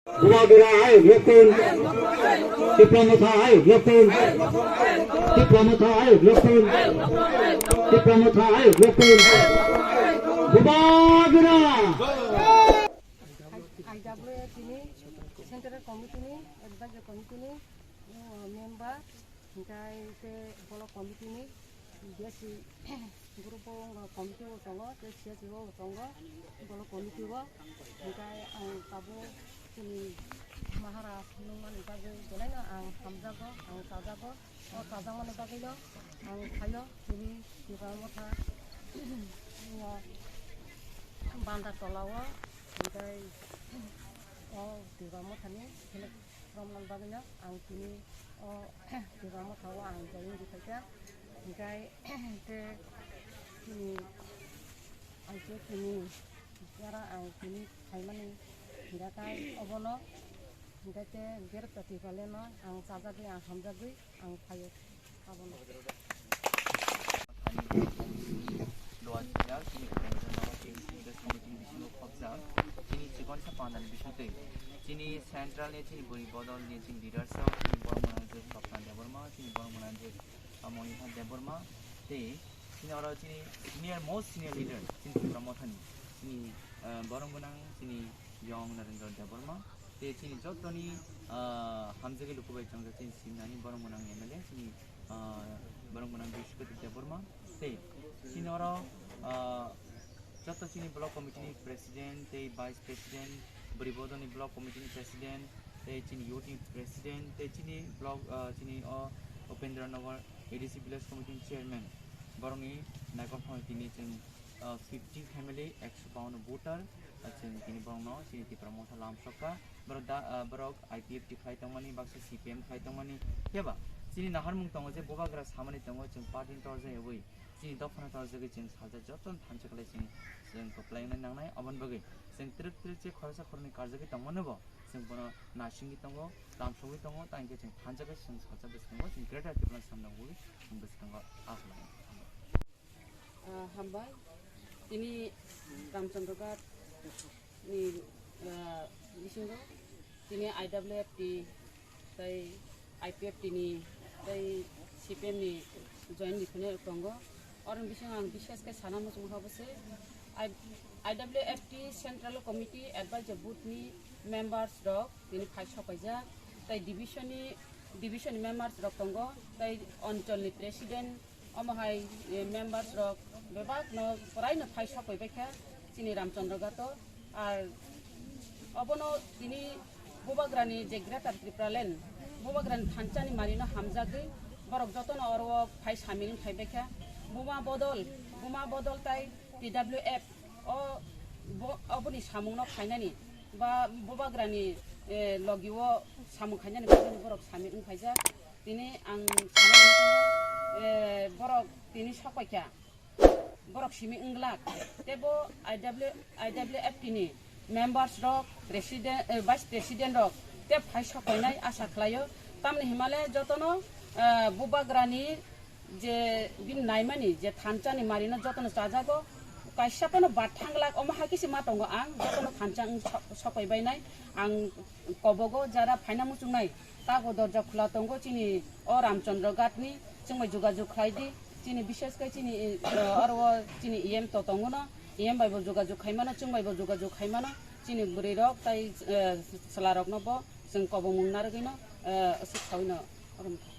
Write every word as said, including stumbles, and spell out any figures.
Bubagra ayuk lokun. Tipra Motha ayuk lokun. Tipra Motha ayuk lokun. Tipra Motha ayuk lokun. Bubagra. I W A tini Central Committee ni Advisory Committee ni, uh, member, hingkai te Block Committee ni, D C group o wngkha committee o tongo, tei C S O bo tongo, bolo committee o. Hingkai ang tabuk chini Maharaj nungmani bagwi belaino ang hamjago, ang chajago. O chajakmani bagwino ang phaio chini Tipra Motha, o Banda Tola o, hingkai o Tipra Mothani select romnani bagwino ang tini o Tipra Motha o ang join rwphaikha. Hingkai te chini I P F T ni jara ang tini phaimani hingkhe obono hingkhe te Gerta Tipraleno ang chajagwi ang hamjagwi ang phaio abono. Chini chikon sa pandani bisingtwi chini central ni chini bwrwi bodol ni chini leaders rok chini borok mwnang je Swapna Debbarma, chini borok mwnang je Monika Debbarma, tei chini oro chini senior, most senior leader chini Tipra Mothani, chini, eh, borok mwnang chini Yong Narendra Debbarma, tei chini jotoni, ah, hamjagwi luku bai chongjak chini simnani borok mwnang M L A, chini, ah, borok mwnang Biswajit Debbarma, tei chini oro, ah, joto chini block committee ni president tei vice president, bwrwi bodol ni block committee ni president, tei chini youth ni president, tei chini block, ah, chini o Upendra Nagar A D C village committee ni chairman, borokni naikolphano tini chwng, ah, fifty family, ekso bawanno voter, ah, chwng tini borokno chini Tipra Motha lamsokha. Borok da, ah, borok I P F T khlai tongmani, baksa C P M khlai tongmani, phiya ba chini naharmung tongo je bubagra samani tongo, chwng party ni torjak yawi, chini dophano torjagwi chwng saljak jotono thansa khlai chwng, chwng kwplai wngnai nangnai. Aboni bagwi chwng twrwk twrwk je khoroksa khoroknwi karjagwi tongmano bo chwng bono nasingwi tongo, lamsogwi tongo, tei hwnkhe chwng thansa khe chwng saljak bwskango chwng Greater Tipraland samno ugwi chwng bwskango ah khlai. Ah, hambai. Tini Ramchandra Ghat ni, ah, bisingo tini I W F T tei I P F T ni tei C P M ni join ni phunai rok tongo. Oro bisingo ang bises khe sana muchung kha bwse I, I W F T Central Committee Advisory Board ni members rok tini phai sokaijak tei division ni, division ni members rok tongo tei onchol ni president. Omo hai, eh, members rok bebak no prai no phai sokoi bai kha chini Ramchandra Ghat o. Ar obono tini bubagrani je Greater Tipraland, bubagrani thansa ni mari no hamjagwi borok jotono oro o phai samil wng phai bai kha. Buma bodol, buma bodol tai T W F o bo-, oboni samung no khainani ba bubagrani, eh, logi o samung khainani bagwi borok samil wng phaijak. Tini ang sana muchungo, eh, borok tini sokoikha, borok simi wng glak, tebo I W, I W F T ni members rok, president, eh, vice president rok te phai sokoinai asa khlaio. Tamni himale jotono, eh, bubagrani je bini naimani je thansa ni mari no jotono chajago, kaisa phano bad thang glak, omo hai khe se ma tongo ang, jotono thansa wng so-, sokoi bainai ang kobogo jara phaina muchungnai. Tago dorja khula tongo chini o Ramchandra Ghat ni, chwng bai jogajog khlai di. Chini bises khe chini, eh, oro o chini E M to tongo no, E M bai bo jogajog khai mano, chwng bai bo jogajog khai mano. Chini bwrwi rok tai, eh, chwla rok no bo chwng kobongmung narwgwi no, eh, aswk saui no oro wngkha.